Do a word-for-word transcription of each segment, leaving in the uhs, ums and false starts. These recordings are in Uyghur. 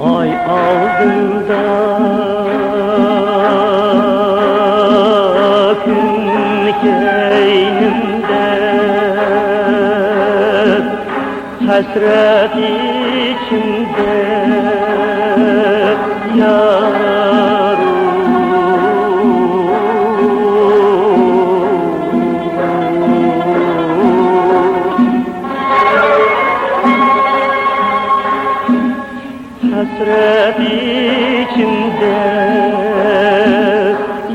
ئاي ئالدىمدا، كۈن كەينىمدە، ھەسرەت ئىچىمدە يارۇم. ھەسرەت ئىچىمدە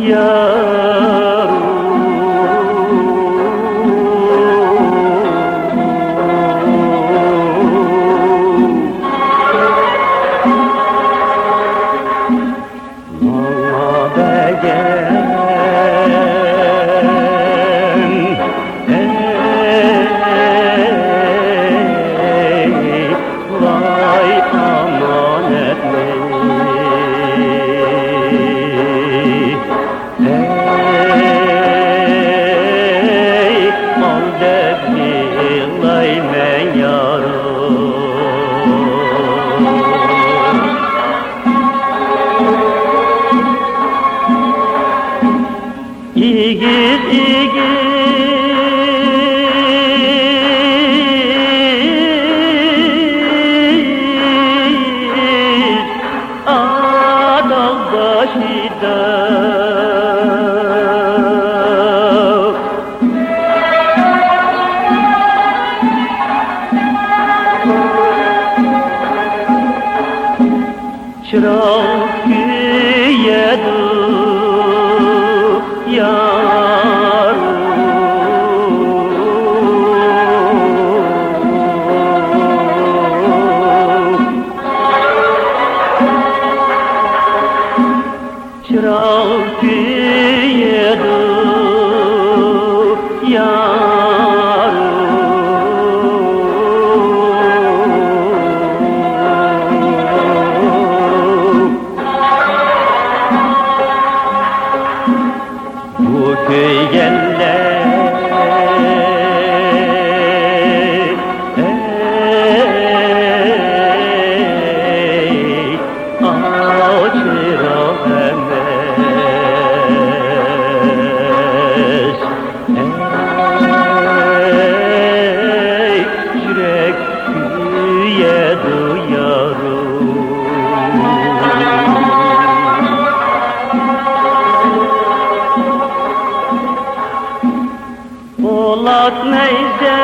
يارۇم. ماڭا بەرگەن، ئەي، ۋاي ئامانەتنى، ئەي، ئال دەپ يىغلايمەن يارۇم. ئېگىز، ئېگىز ئاتاغ باشىدا چىراغ كۆيىدۇ يارۇم. چىراغ كۆيىدۇ يارۇم. بۇ كۆيگەنلەر، ئەي، ئاۋۇ چىراغ ئەمەس. ئەي، يۈرەك كۆيىدۇ يارۇم. پولات نەيزە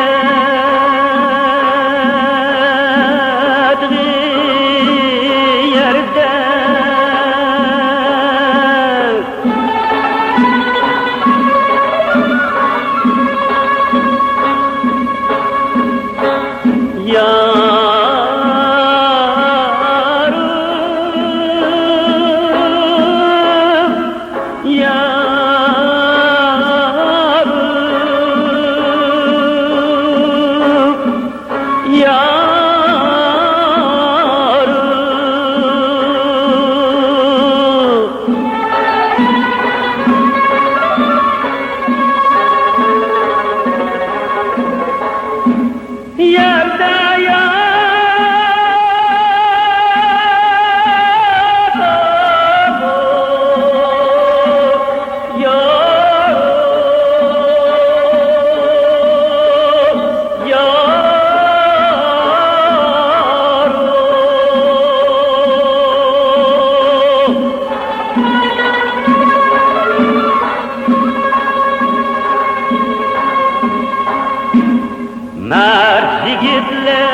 مەرد يىگىتلەر،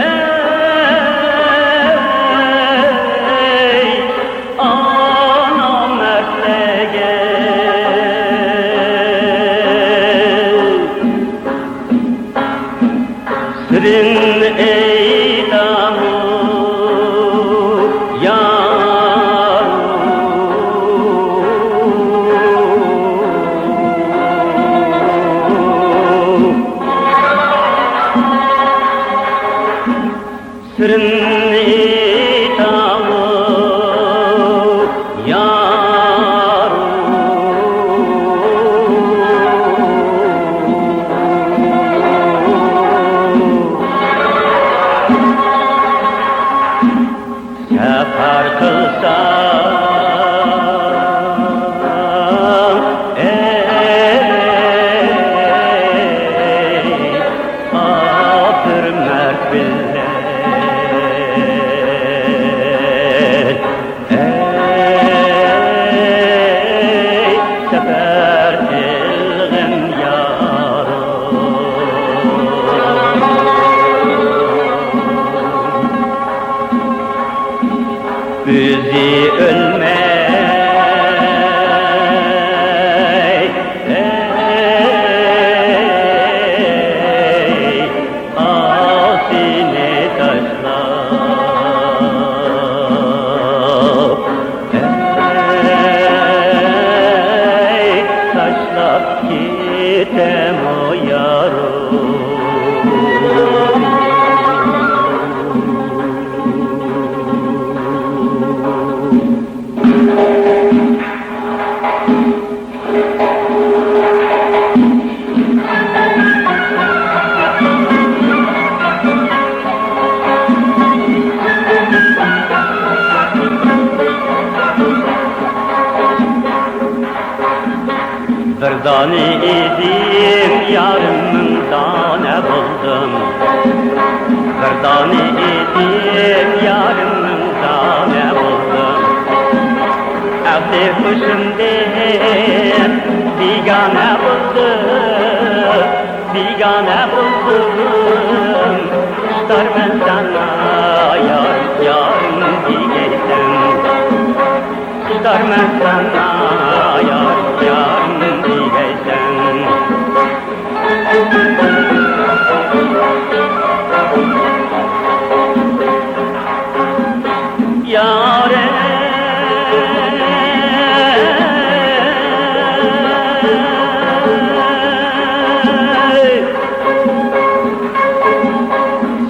ئەي، ئانا مەردلەرگە سىرىن ئېيتامۇ يارۇم. سىرىن ئېيتامۇ يارۇم. ئۆزى ئۆلمەي، ئەي، ئاسىينى تاشلاپ، ئەي، تاشلاپ كېتەمۇ يارۇم؟ بىر دانە ئىدىم، يارىمنىڭ دانە بولدۇم. بىر دانە ئىدىم، يارىمنىڭ دانە بولدۇم. ئەقلى ھوشۇمدىن بىگانە بولدۇم، بىگانە بولدۇم. ئۇستارمەن ساڭا يار، يارىم دېگەيسەن. ئۇستارمەن ساڭا يار، يارىم دېگەيسەن. يارىم،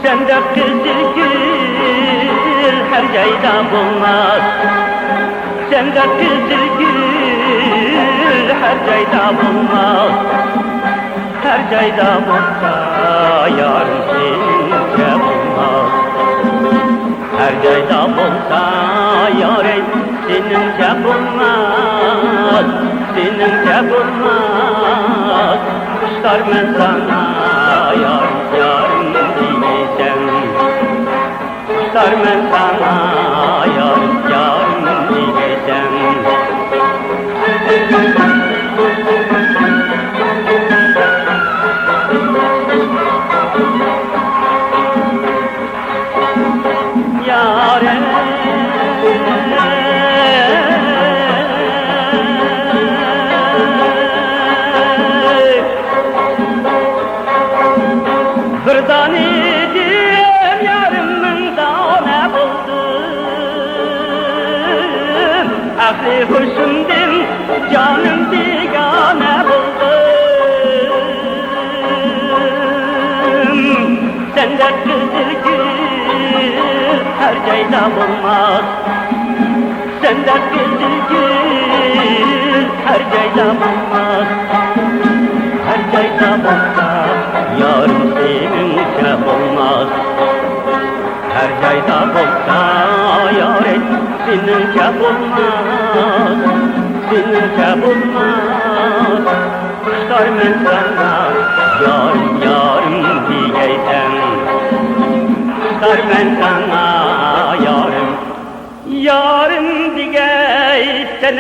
سەندەك قىزىل گۈل ھەر جايدا بولماس. سەندەك قىزىل گۈل ھەر جايدا بولماس. ھەر جايدا بولسا، يارىم سېنىڭچە بولماس. ھەر جايدا بولسا، يارىم سېنىڭچە بولماس، سېنىڭچە بولماس. ئۇستارمەن ساڭا يارىم، يارىم دېمەيسەن. ئۇستارمەن ساڭا يارىم، يارىم دېگەيسەن. يارىم. بىر دانە ئىدىم، يارىمنىڭ دانە بولدۇم. ئەقلى ھوشۇمدىن جانىم بىگانە بولدۇم. سەندەك قىزىل گۈل ھەر جايدا بولماس. سەندەك قىزىل گۈل ھەر جايدا بولماس. ھەر جايدا بولسا، يارىم سېنىڭچە بولماس. ھەر جايدا بولسا، يارىم سېنىڭچە بولماس، سېنىڭچە بولماس. ئۇستارمەن ساڭا يارىم، يارىم دېگەيسەن. ئۇستارمەن ساڭا يارىم، يارىم دېگەيسەن.